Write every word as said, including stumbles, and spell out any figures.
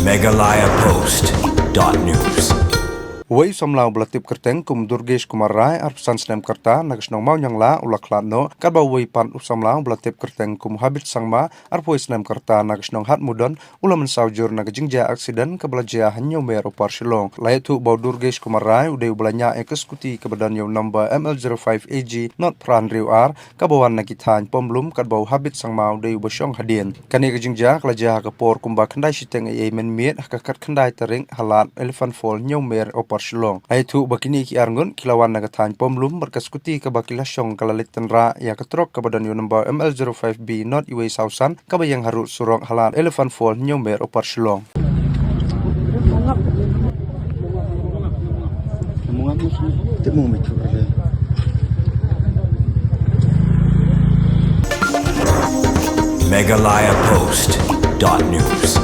Meghalaya Post dot news. Uwei u samla uba la tip kyrteng kum Durgesh Kumar Rai, arphew san snem ka rta, na ka shnong Mawniangla, u la khlad noh, katba uwei pat u samla uba la tip kyrteng kum Habit Sangma, arphew snem ka rta, na ka shnong Hatmudon, u la mynsaw jur na ka jingjia aksiden kaba la jia ha Hynñiewmer Upper Shillong. La ïathuh ba u Durgesh Kumar Rai u dei uba la ñiah ïa ka skuti kaba don ïa u number M L zero five A G not phra hynriew ar, kaba wan na ki thaiñ Pomlum, katba u Habit Sangma u dei uba shong hadien. Kane ka jingjia ka la jia ha ka por kumba khyndai shiteng eiei mynmiet, ha ka khatkhyndai tarik, ha lad Elephant Fall, Hynñiewmer Upper Shillong. La ïathuh ba kine ki arngut ki la wan na ka thaiñ Pomlum bad ka skuti kaba ki la shong ka la leit tynrah ïa ka trok kaba don ïa u number M L zero five B not uwei saw san, kaba ïeng harud surok ha lad Elephant Fall, Hynñiewmer Upper Shillong. Meghalaya Post dot news.